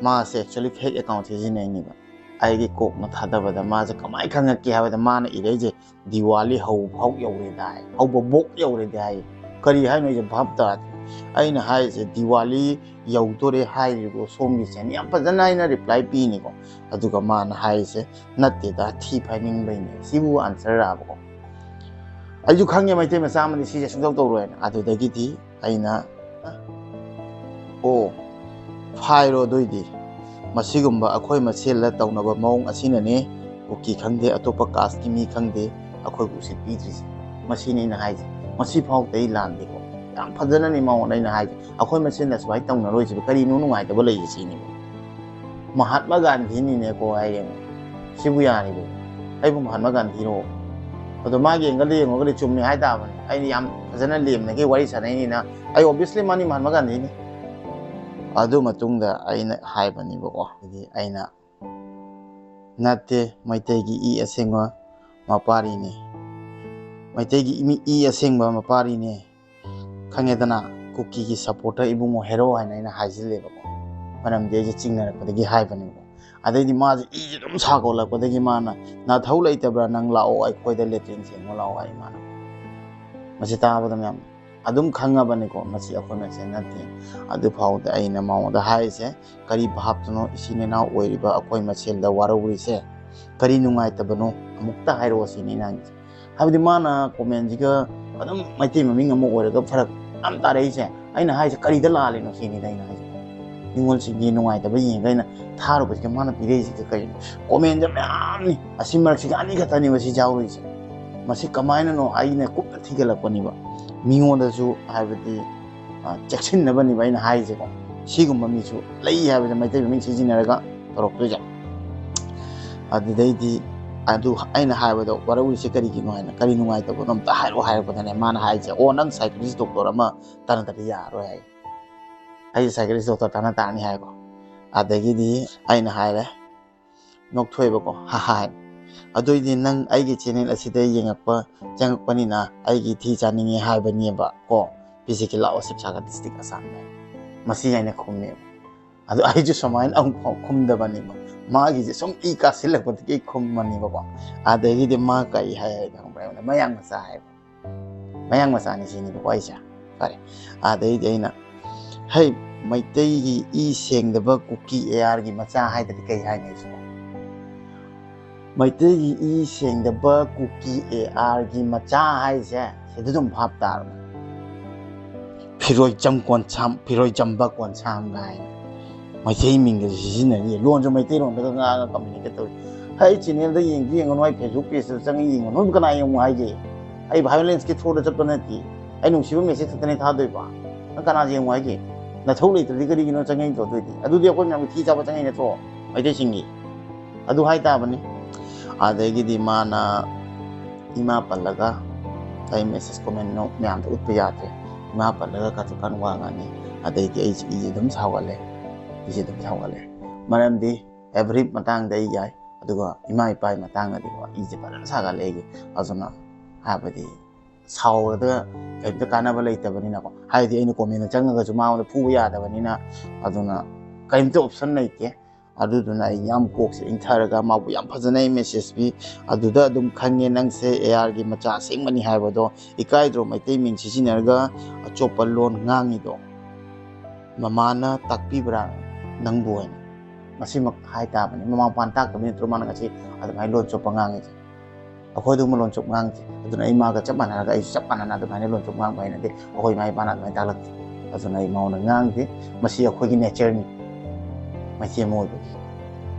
ꯃꯥꯁꯦ actually fake account ꯁꯤꯖꯤꯟꯅꯩꯅꯦꯕ꯫ ꯑꯩꯒꯤ ꯀꯣꯛꯅ ꯊꯥꯗꯕꯗ ꯃꯥꯁꯦ ꯀꯃꯥꯏꯅ ꯈꯪꯉꯛꯀꯦ ꯍꯥꯏꯕꯗ, ꯃꯥꯅ ꯏꯔꯛꯏꯁꯦ ꯗꯤꯋꯥꯂꯤ ꯍꯧꯕ ꯐꯥꯎ ꯌꯧꯔꯦꯗꯥꯏ, ꯍꯧꯕ ꯕꯣꯛ ꯌꯧꯔꯦꯗꯥꯏ꯫ ꯀꯔꯤ ꯍꯥꯏꯅꯣ ꯑꯩꯁꯦ ꯚꯥꯞ ꯇꯥꯗꯦ꯫ ꯑꯩꯅ ꯍꯥꯏꯔꯤꯁꯦ ꯗꯤꯋꯥꯂꯤ ꯌꯧꯗꯣꯔꯦ ꯍꯥꯏꯔꯤꯕ ꯁꯣꯝꯒꯤꯁꯦ ꯌꯥꯝ ꯐꯖꯅ ꯑꯩꯅ reply ꯄꯤꯅꯤꯀꯣ꯫ ꯑꯗꯨꯒ ꯃꯥꯅ ꯍꯥꯏꯔꯤꯁꯦ, "ꯅꯠꯇꯦꯗ, ꯊꯤ ꯐꯥꯏꯅꯤꯡꯕꯩꯅꯦ"꯫ ꯁꯤꯕꯨ answer ꯔꯥꯕꯀꯣ? ꯑꯩꯁꯨ ꯈꯪꯉꯦ ꯃꯩꯇꯩ ꯃꯆꯥ ꯑꯃꯗꯤ ꯁꯤꯁꯦ ꯁꯨꯡꯇꯧ ꯇꯧꯔꯣꯏꯅ꯫ ꯑꯗꯨꯗꯒꯤꯗꯤ ꯑꯩꯅ, "ꯑꯣ, ꯐꯥꯏꯔꯣ ꯑꯗꯨꯏꯗꯤ꯫ ꯃꯁꯤꯒꯨꯝꯕ ꯑꯩꯈꯣꯏ ꯃꯁꯦꯜꯗ ꯇꯧꯅꯕ ꯃꯑꯣꯡ ꯑꯁꯤꯅꯅꯦ ꯀꯨꯀꯤ ꯈꯪꯗꯦ, ꯑꯇꯣꯞꯄ caste ꯀꯤ ꯃꯤ ꯈꯪꯗꯦ, ꯑꯩꯈꯣꯏꯕꯨ ꯎꯁꯤꯠꯄꯤꯗ꯭ꯔꯤꯁꯦ"꯫ ꯃꯁꯤꯅꯤ ꯑꯩꯅ ꯍꯥꯏꯁꯦ꯫ ꯃꯁꯤ ꯐꯥꯎꯗ ꯑꯩ ꯂꯥꯟꯗꯦꯀꯣ꯫ ꯌꯥꯝ ꯐꯖꯅꯅꯤ ꯃꯉꯣꯟꯗ ꯑꯩꯅ ꯍꯥꯏꯁꯦ꯫ ꯑꯩꯈꯣꯏ ꯃꯁꯦꯜꯗ ꯁꯨꯃꯥꯏꯅ ꯇꯧꯅꯔꯣꯏꯁꯤꯕꯨ ꯀꯔꯤꯅꯣ ꯅꯨꯡꯉꯥꯏꯇꯕ ꯂꯩꯔꯤꯁꯦ ꯁꯤꯅꯤ꯫ ꯃꯍꯥꯠꯃ ꯒꯥꯟꯙꯤꯅꯤꯅꯦꯀꯣ ꯍꯥꯏꯔꯦ꯫ ꯁꯤꯕꯨ ꯌꯥꯔꯤꯕꯣ? ꯑꯩꯕꯨ ꯃꯍꯥꯠꯃ ꯒꯥꯟꯙꯤꯔꯣ? ꯑꯗꯣ ꯃꯥꯒꯤ angle ꯗ ꯌꯦꯡꯉꯒꯗꯤ ꯆꯨꯝꯃꯦ ꯍꯥꯏ ꯇꯥꯕꯅꯤ꯫ ꯑꯩꯅ ꯌꯥꯝ ꯐꯖꯅ ꯂꯦꯝꯅꯒꯤ ꯋꯥꯔꯤ ꯁꯥꯟꯅꯩꯅꯤꯅ, ꯑꯩ obviously ꯃꯥꯅꯤ ꯃꯍꯥꯠꯃ ꯒꯥꯟꯙꯤꯅꯤ꯫ ꯑꯗꯨ ꯃꯇꯨꯡꯗ ꯑꯩꯅ ꯍꯥꯏꯕꯅꯦꯕꯀꯣ, ꯍꯥꯏꯗꯤ ꯑꯩꯅ, "ꯅꯠꯇꯦ, ꯃꯩꯇꯩꯒꯤ ꯏ ꯑꯁꯦꯡꯕ ꯃꯄꯥꯔꯤꯅꯦ꯫ ꯃꯩꯇꯩꯒꯤ ꯃꯤ ꯏ ꯑꯁꯦꯡꯕ ꯃꯄꯥꯔꯤꯅꯦ꯫ ꯈꯪꯉꯦꯗꯅ, ꯀꯨꯀꯤꯒꯤ supporter ꯏꯕꯨꯡꯉꯣ ꯍꯦꯔꯣ" ꯍꯥꯏꯅ ꯑꯩꯅ ꯍꯥꯏꯖꯤꯜꯂꯦꯕꯀꯣ꯫ ꯃꯔꯝꯗꯤ ꯑꯩꯁꯦ ꯆꯤꯡꯅꯔꯛꯄꯗꯒꯤ ꯍꯥꯏꯕꯅꯦꯕ꯫ ꯑꯗꯩꯗꯤ ꯃꯥꯁꯦ ꯏꯁꯦ ꯑꯗꯨꯝ ꯁꯥꯒꯠꯂꯛꯄꯗꯒꯤ ꯃꯥꯅ, "ꯅꯊꯧ ꯂꯩꯇꯕ꯭ꯔꯥ? ꯅꯪ ꯂꯥꯛꯑꯣ, ꯑꯩꯈꯣꯏꯗ latrine ꯁꯦꯡꯉꯣ ꯂꯥꯛꯑꯣ" ꯍꯥꯏ ꯃꯥꯅ꯫ ꯃꯁꯤ ꯇꯥꯕꯗ ꯃꯌꯥꯝ ꯑꯗꯨꯝ ꯈꯪꯉꯕꯅꯤꯀꯣ, ꯃꯁꯤ ꯑꯩꯈꯣꯏ ꯃꯁꯦꯟ ꯅꯠꯇꯦ꯫ ꯑꯗꯨꯐꯥꯎꯗ ꯑꯩꯅ ꯃꯉꯣꯟꯗ ꯍꯥꯏꯔꯤꯁꯦ, ꯀꯔꯤ ꯚꯥꯞꯇꯅꯣ ꯏꯆꯤꯟ ꯏꯅꯥꯎ ꯑꯣꯏꯔꯤꯕ ꯑꯩꯈꯣꯏ ꯃꯁꯦꯜꯗ ꯋꯥꯔꯧꯔꯤꯁꯦ? ꯀꯔꯤ ꯅꯨꯡꯉꯥꯏꯇꯕꯅꯣ? ꯑꯃꯨꯛꯇ ꯍꯥꯏꯔꯛꯑꯣ ꯁꯤꯅꯤ ꯑꯩꯅ ꯍꯪꯉꯤꯁꯦ꯫ ꯍꯥꯏꯕꯗꯤ ꯃꯥꯅ comment ꯁꯤꯒ ꯑꯗꯨꯝ ꯃꯩꯇꯩ ꯃꯃꯤꯡ ꯑꯃ ꯑꯣꯏꯔꯒ ꯐꯔꯛ ꯌꯥꯝ ꯇꯥꯔꯛꯏꯁꯦ꯫ ꯑꯩꯅ ꯍꯥꯏꯁꯦ ꯀꯔꯤꯗ ꯂꯥꯜꯂꯤꯅꯣ ꯁꯤꯅꯤꯗ ꯑꯩꯅ ꯍꯥꯏꯁꯦ꯫ ꯅꯤꯉꯣꯜꯁꯤꯡꯒꯤ ꯅꯨꯡꯉꯥꯏꯇꯕ ꯌꯦꯡꯉꯒ ꯑꯩꯅ ꯊꯥꯔꯨꯕꯁꯤꯒ ꯃꯥꯅ ꯄꯤꯔꯛꯏꯁꯤꯒ ꯀꯔꯤꯅꯣ? Comment ꯁꯦ ꯃꯌꯥꯝꯅꯤ, ꯑꯁꯤ ꯃꯔꯛꯁꯤꯒ ꯑꯅꯤ ꯈꯛꯇꯅꯦꯕ ꯁꯤ ꯌꯥꯎꯔꯤꯁꯦ꯫ ꯃꯁꯤ ꯀꯃꯥꯏꯅꯅꯣ ꯑꯩꯅ ꯀꯨꯞꯅ ꯊꯤꯒꯠꯂꯛꯄꯅꯦꯕ꯫ ꯃꯤꯉꯣꯟꯗꯁꯨ ꯍꯥꯏꯕꯗꯤ, ꯑ, ꯆꯦꯛꯁꯤꯟꯅꯕꯅꯦꯕ ꯑꯩꯅ ꯍꯥꯏꯔꯤꯁꯦꯀꯣ꯫ ꯁꯤꯒꯨꯝꯕ ꯃꯤꯁꯨ ꯂꯩ ꯍꯥꯏꯕꯁꯦ ꯃꯩꯇꯩ ꯃꯃꯤꯡ ꯁꯤꯖꯤꯟꯅꯔꯒ ꯇꯧꯔꯛꯇꯣꯏꯁꯦ꯫ ꯑꯗꯨꯗꯩꯗꯤ ꯑꯗꯨ ꯑꯩꯅ ꯍꯥꯏꯕꯗꯣ, "ꯋꯥꯔꯧꯔꯤꯁꯦ ꯀꯔꯤꯒꯤꯅꯣ?" ꯍꯥꯏꯅ, "ꯀꯔꯤ ꯅꯨꯡꯉꯥꯏꯇꯕꯅꯣ ꯑꯝꯇ ꯍꯥꯏꯔꯛꯑꯣ" ꯍꯥꯏꯔꯛꯄꯗꯅꯦ, ꯃꯥꯅ ꯍꯥꯏꯁꯦ, "ꯑꯣ, ꯅꯪ psychiatrist doctor ꯑꯃ ꯇꯥꯟꯅꯗ꯭ꯔꯗꯤ ꯌꯥꯔꯔꯣꯏ" ꯍꯥꯏ꯫ "ꯑꯩꯁꯦ psychiatrist doctor ꯇꯥꯟꯅ ꯇꯥꯔꯅꯤ" ꯍꯥꯏꯀꯣ꯫ ꯑꯗꯒꯤꯗꯤ ꯑꯩꯅ ꯍꯥꯏꯔꯦ, ꯅꯣꯛꯊꯣꯛꯑꯦꯕꯀꯣ, "ꯍꯥ ꯍꯥ" ꯍꯥꯏ꯫ "ꯑꯗꯨꯏꯗꯤ ꯅꯪ ꯑꯩꯒꯤ channel ꯑꯁꯤꯗ ꯌꯦꯡꯉꯛꯄ, ꯆꯪꯉꯛꯄꯅꯤꯅ ꯑꯩꯒꯤ ꯊꯤ ꯆꯥꯅꯤꯡꯉꯦ ꯍꯥꯏꯕꯅꯦꯕ ꯀꯣ, ꯄꯤꯖꯒꯦ ꯂꯥꯛꯑꯣ, ꯁꯤꯕꯁꯥꯒꯔ district, ꯑꯁꯥꯝꯗ" ꯍꯥꯏ꯫ ꯃꯁꯤ ꯑꯩꯅ ꯈꯨꯝꯃꯦꯕ꯫ ꯑꯗꯣ ꯑꯩꯁꯨ ꯁꯨꯃꯥꯏꯅ ꯑꯃꯨꯛ ꯐꯥꯎ ꯈꯨꯝꯗꯕꯅꯦꯕ꯫ ꯃꯥꯒꯤꯁꯦ ꯁꯨꯝ ꯏ ꯀꯥꯁꯤꯜꯂꯛꯄꯗꯒꯤ ꯑꯩ ꯈꯨꯝꯕꯅꯦꯕꯀꯣ꯫ ꯑꯗꯒꯤꯗꯤ ꯃꯥ ꯀꯔꯤ ꯍꯥꯏ ꯍꯥꯏ ꯈꯪꯕ꯭ꯔꯥ? ꯑꯩꯉꯣꯟꯗ, "ꯃꯌꯥꯡ ꯃꯆꯥ" ꯍꯥꯏꯕ꯫ "ꯃꯌꯥꯡ ꯃꯆꯥꯅꯤ" ꯁꯤꯅꯦꯕꯀꯣ ꯑꯩꯁꯦ꯫ ꯐꯔꯦ꯫ ꯑꯗꯩꯗꯤ ꯑꯩꯅ, "ꯍꯩ, ꯃꯩꯇꯩꯒꯤ ꯏ ꯁꯦꯡꯗꯕ ꯀꯨꯀꯤ AR ꯒꯤ ꯃꯆꯥ ꯍꯥꯏꯗꯗꯤ ꯀꯩ ꯍꯥꯏꯅꯤ?" ꯑꯩꯁꯤꯕꯣ꯫ ꯃꯩꯇꯩꯒꯤ ꯏ ꯁꯦꯡꯗꯕ ꯀꯨꯀꯤ AR ꯒꯤ ꯃꯆꯥ ꯍꯥꯏꯁꯦ ꯁꯤꯗ ꯑꯗꯨꯝ ꯚꯥꯞ ꯇꯥꯔꯕꯅꯦ꯫ ꯐꯤꯔꯣꯏ ꯆꯝ ꯀꯣꯟꯁꯥꯝ, ꯐꯤꯔꯣꯏ ꯆꯝꯕ ꯀꯣꯟꯁꯥꯝ ꯀꯥꯏꯅ ꯃꯩꯇꯩ ꯃꯤꯡꯒ ꯁꯤꯖꯤꯟꯅꯔꯤ꯫ ꯂꯣꯟꯁꯨ ꯃꯩꯇꯩꯂꯣꯟꯗꯒ ꯉꯥꯡꯉꯒ communicate ꯇꯧꯔꯤ꯫ ꯍꯩ, channel ꯗ ꯌꯦꯡꯁꯨ ꯌꯦꯡꯉꯅꯨ, ꯑꯩ Facebook page ꯇ ꯆꯪꯉ ꯌꯦꯡꯉꯅꯨ, ꯀꯅꯥ ꯌꯦꯡꯉꯨ ꯍꯥꯏꯒꯦ? ꯑꯩ violence ꯀꯤ through ꯗ ꯆꯠꯄ ꯅꯠꯇꯦ꯫ ꯑꯩ ꯅꯨꯡꯁꯤꯕ message ꯈꯛꯇꯅꯦ ꯊꯥꯗꯣꯏꯕ꯫ ꯅꯪ ꯀꯅꯥ ꯌꯦꯡꯉꯨ ꯍꯥꯏꯒꯦ? ꯅꯊꯧ ꯂꯩꯇ꯭ꯔꯗꯤ ꯀꯔꯤꯒꯤꯅꯣ ꯆꯪꯉꯛꯏꯗꯣ? ꯑꯗꯨꯏꯗꯤ, ꯑꯗꯨꯗꯤ ꯑꯩꯈꯣꯏ ꯃꯌꯥꯝꯒꯤ ꯊꯤ ꯆꯥꯕ ꯆꯪꯉꯛꯏ ꯅꯠꯇ꯭ꯔꯣ? ꯃꯩꯇꯩꯁꯤꯡꯒꯤ꯫ ꯑꯗꯨ ꯍꯥꯏ ꯇꯥꯕꯅꯤ꯫ ꯑꯗꯒꯤꯗꯤ ꯃꯥꯅ ꯏꯃꯥ ꯄꯜꯂꯒ ꯑꯩ message comment ꯅꯣ ꯃꯌꯥꯝꯗ ꯎꯠꯄ ꯌꯥꯗ꯭ꯔꯦ꯫ ꯏꯃꯥ ꯄꯜꯂꯒ ꯀꯥꯇꯨ ꯀꯥꯔꯟ ꯋꯥ ꯉꯥꯡꯉꯤ꯫ ꯑꯗꯩꯗꯤ ꯑꯩꯁꯦ ꯏꯁꯦ ꯑꯗꯨꯝ ꯁꯥꯎꯒꯠꯂꯦ꯫ ꯏꯁꯦ ꯑꯗꯨꯝ ꯁꯥꯎꯒꯠꯂꯦ꯫ ꯃꯔꯝꯗꯤ every ꯃꯇꯥꯡꯗ ꯑꯩ ꯌꯥꯏ꯫ ꯑꯗꯨꯒ ꯏꯃꯥ ꯏꯄꯥꯒꯤ ꯃꯇꯥꯡꯗꯗꯤꯀꯣ, ꯏꯁꯦ ꯐꯖꯅ ꯁꯥꯒꯠꯂꯦ ꯑꯩꯒꯤ꯫ ꯑꯗꯨꯅ ꯍꯥꯏꯕꯗꯤ ꯁꯥꯎꯔꯒ ꯀꯔꯤꯝꯇ ꯀꯥꯟꯅꯕ ꯂꯩꯇꯕꯅꯤꯅꯀꯣ꯫ ꯍꯥꯏꯗꯤ ꯑꯩꯅ comment ꯆꯪꯉꯒꯁꯨ ꯃꯉꯣꯟꯗ ꯐꯨꯕ ꯌꯥꯗꯕꯅꯤꯅ꯫ ꯑꯗꯨꯅ ꯀꯔꯤꯝꯇ option ꯂꯩꯇꯦ꯫ ꯑꯗꯨꯗꯨꯅ ꯑꯩ ꯌꯥꯝ ꯀꯣꯛꯁꯦ ꯏꯪꯊꯔꯒ ꯃꯥꯕꯨ ꯌꯥꯝ ꯐꯖꯅ ꯑꯩ message ꯄꯤ꯫ ꯑꯗꯨꯗ ꯑꯗꯨꯝ ꯈꯪꯉꯦ ꯅꯪꯁꯦ AR ꯒꯤ ꯃꯆꯥ ꯑꯁꯦꯡꯕꯅꯤ ꯍꯥꯏꯕꯗꯣ꯫ ꯏꯀꯥꯏꯗ꯭ꯔꯣ ꯃꯩꯇꯩ ꯃꯤꯡ ꯁꯤꯖꯤꯟꯅꯔꯒ ꯑꯆꯣꯞꯄ ꯂꯣꯟ ꯉꯥꯡꯉꯤꯗꯣ? ꯃꯃꯥꯅ ꯇꯥꯛꯄꯤꯕ꯭ꯔꯥ ꯅꯪꯕꯨ ꯍꯥꯏꯅ? ꯃꯁꯤꯃꯛ ꯍꯥꯏ ꯇꯥꯕꯅꯤ꯫ ꯃꯃꯥ ꯃꯄꯥꯅ ꯇꯥꯛꯇꯕ ꯅꯠꯇ꯭ꯔꯣ ꯃꯥꯅ ꯉꯁꯤ ꯑꯗꯨꯃꯥꯏꯅ ꯂꯣꯟ ꯆꯣꯞꯄ ꯉꯥꯡꯉꯤꯁꯦ? ꯑꯩꯈꯣꯏ ꯑꯗꯨꯒꯨꯝꯕ ꯂꯣꯟ ꯆꯣꯞ ꯉꯥꯡꯗꯦ꯫ ꯑꯗꯨꯅ ꯑꯩ ꯃꯥꯒ ꯆꯞ ꯃꯥꯟꯅꯔꯒ ꯑꯩꯁꯨ ꯆꯞ ꯃꯥꯟꯅꯅ ꯑꯗꯨꯃꯥꯏꯅ ꯂꯣꯟ ꯆꯣꯞ ꯉꯥꯡꯕ ꯍꯩꯅꯗꯦ꯫ ꯑꯩꯈꯣꯏ ꯏꯃꯥ ꯏꯄꯥꯅ ꯑꯗꯨꯃꯥꯏꯅ ꯇꯥꯛꯂꯛꯇꯦ꯫ ꯑꯗꯨꯅ ꯑꯩ ꯃꯉꯣꯟꯗ ꯉꯥꯡꯗꯦ꯫ ꯃꯁꯤ ꯑꯩꯈꯣꯏꯒꯤ nature ꯅꯤ꯫ ꯃꯩꯇꯩ ꯑꯃ ꯑꯣꯏꯕꯒꯤ,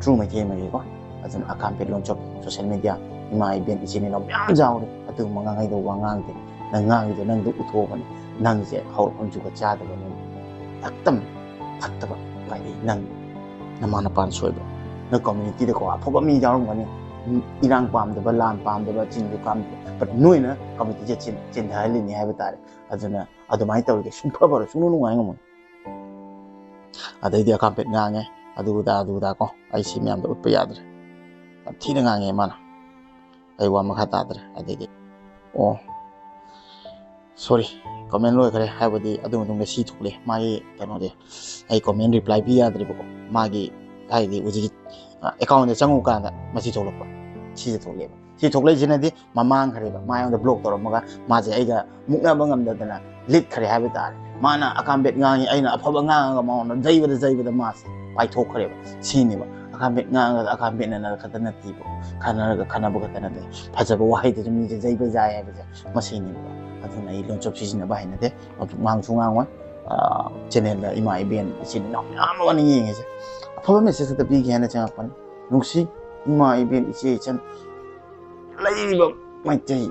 true ꯃꯩꯇꯩ ꯑꯃꯒꯤꯀꯣ꯫ ꯑꯗꯨꯅ ꯑꯀꯥꯝꯄꯦꯠ ꯂꯣꯟ ꯆꯣꯞ, social media, ꯏꯃꯥ ꯏꯕꯦꯟ ꯏꯆꯤꯟ ꯏꯅꯥꯎ ꯃꯌꯥꯝ ꯌꯥꯎꯔꯤ꯫ ꯑꯗꯨꯒꯨꯝꯕ ꯉꯥꯡꯍꯩꯗꯧꯕ ꯋꯥ ꯉꯥꯡꯗꯦ꯫ ꯅꯪ ꯉꯥꯡꯉꯤꯗꯣ ꯅꯪꯗꯣ ꯎꯠꯊꯣꯛꯑꯕꯅꯤ꯫ ꯅꯪꯁꯦ ꯍꯧꯔꯛꯐꯝ ꯖꯨꯒꯣꯠ ꯆꯥꯗꯕ ꯃꯤ, ꯑꯦꯛꯇꯝ ꯐꯠꯇꯕ꯫ ꯍꯥꯏꯗꯤ ꯅꯪ ꯅꯃꯥ ꯅꯄꯥꯅ ꯁꯣꯏꯕ꯫ ꯅꯣꯏ community ꯗꯀꯣ ꯑꯐꯕ ꯃꯤ ꯌꯥꯎꯔꯝꯒꯅꯤ꯫ ꯏꯔꯥꯡ ꯄꯥꯝꯗꯕ, ꯂꯥꯟ ꯄꯥꯝꯗꯕ, ꯆꯤꯟꯁꯨ ꯀꯥꯝꯗꯕ, but ꯅꯣꯏꯅ ꯀꯃꯤꯇꯤꯁꯦ ꯆꯤꯟ-, ꯆꯤꯟꯊꯍꯜꯂꯤꯅꯤ ꯍꯥꯏꯕ ꯇꯥꯔꯦ꯫ ꯑꯗꯨꯅ ꯑꯗꯨꯃꯥꯏꯅ ꯇꯧꯔꯒꯦ, ꯁꯨꯡꯐ ꯐꯔꯣꯏ, ꯁꯨꯡꯅꯨꯡ ꯅꯨꯡꯉꯥꯏ ꯉꯝꯃꯣꯏ꯫ ꯑꯗꯩꯗꯤ ꯑꯀꯥꯝꯄꯦꯠ ꯉꯥꯡꯉꯦ, ꯑꯗꯨꯗ ꯑꯗꯨꯗ ꯀꯣ, ꯑꯩ ꯁꯤ ꯃꯌꯥꯝꯗ ꯎꯠꯄ ꯌꯥꯗ꯭ꯔꯦ, ꯌꯥꯝ ꯊꯤꯅ ꯉꯥꯡꯉꯦ ꯃꯥꯅ꯫ ꯑꯩ ꯋꯥ ꯃꯈꯥ ꯇꯥꯗ꯭ꯔꯦ꯫ ꯑꯗꯩꯗꯤ ꯑꯣ ꯁꯣꯔꯤ, ꯀꯃꯦꯟ ꯂꯣꯏꯈ꯭ꯔꯦ꯫ ꯍꯥꯏꯕꯗꯤ ꯑꯗꯨ ꯃꯇꯨꯡꯗ ꯁꯤ ꯊꯣꯛꯂꯛꯑꯦ, ꯃꯥꯒꯤ ꯀꯩꯅꯣꯗꯤ꯫ ꯑꯩ ꯀꯃꯦꯟ ꯔꯤꯄ꯭ꯂꯥꯏ ꯄꯤ ꯌꯥꯗ꯭ꯔꯤꯕꯀꯣ꯫ ꯃꯥꯒꯤ ꯍꯥꯏꯗꯤ ꯍꯧꯖꯤꯛꯀꯤ ꯑꯦꯀꯥꯎꯟꯗ ꯆꯪꯉꯨ ꯀꯥꯟꯗ ꯃꯁꯤ ꯊꯣꯛꯂꯛꯄ, ꯁꯤꯁꯦ ꯊꯣꯛꯂꯛꯑꯦꯕ꯫ ꯁꯤ ꯊꯣꯛꯂꯛꯏꯁꯤꯅꯗꯤ ꯃꯃꯥꯡꯈ꯭ꯔꯦꯕ, ꯃꯥ ꯑꯩꯉꯣꯟꯗ ꯕ꯭ꯂꯣꯛ ꯇꯧꯔꯝꯃꯒ ꯃꯥꯁꯦ ꯑꯩꯒ ꯃꯨꯛꯅꯕ ꯉꯝꯗꯗꯅ ꯂꯤꯠꯈ꯭ꯔꯦ ꯍꯥꯏꯕ ꯇꯥꯔꯦ꯫ ꯃꯥꯅ ꯑꯀꯥꯝꯕꯦꯠ ꯉꯥꯡꯉꯤ, ꯑꯩꯅ ꯑꯐꯕ ꯉꯥꯡꯉꯒ ꯃꯉꯣꯟꯗ ꯖꯩꯕꯗ ꯖꯩꯕꯗ ꯃꯥꯁꯦ ꯄꯥꯏꯊꯣꯛꯈ꯭ꯔꯦꯕ꯫ ꯁꯤꯅꯦꯕ ꯑꯀꯥꯝꯕꯦꯠ ꯉꯥꯡꯉꯒ ꯑꯀꯥꯝꯕꯦꯠꯅꯅ ꯈꯛꯇ ꯅꯠꯇꯦꯕ, ꯈꯟꯅꯔꯒ ꯈꯟꯅꯕ ꯈꯛꯇ ꯅꯠꯇꯦ, ꯐꯖꯕ ꯋꯥꯍꯩꯗꯁꯨ ꯃꯤꯁꯦ ꯖꯩꯕ ꯖꯥꯏ ꯍꯥꯏꯕꯁꯦ ꯃꯁꯤꯅꯦꯕ꯫ ꯑꯗꯨꯅ ꯑꯩ ꯂꯣꯟꯆꯞ ꯁꯤꯖꯤꯟꯅꯕ ꯍꯩꯅꯗꯦ, ꯂꯣꯟꯆꯞ ꯉꯥꯡꯁꯨ ꯉꯥꯡꯉꯣꯏ꯫ ꯆꯦꯅꯦꯜꯗ ꯏꯃꯥ ꯏꯕꯦꯟ ꯏꯆꯤꯟ ꯏꯅꯥꯎ ꯃꯌꯥꯝ ꯑꯃꯅ ꯌꯦꯡꯉꯤꯁꯦ꯫ ꯑꯐꯕ ꯃꯦꯁꯦꯖ ꯈꯛꯇ ꯄꯤꯒꯦ ꯍꯥꯏꯅ ꯆꯪꯉꯛꯄꯅꯤ꯫ ꯅꯨꯡꯁꯤ ꯏꯃꯥ ꯏꯕꯦꯟ ꯏꯆꯦ ꯏꯆꯟ ꯂꯩꯔꯤꯕ ꯃꯩꯇꯩ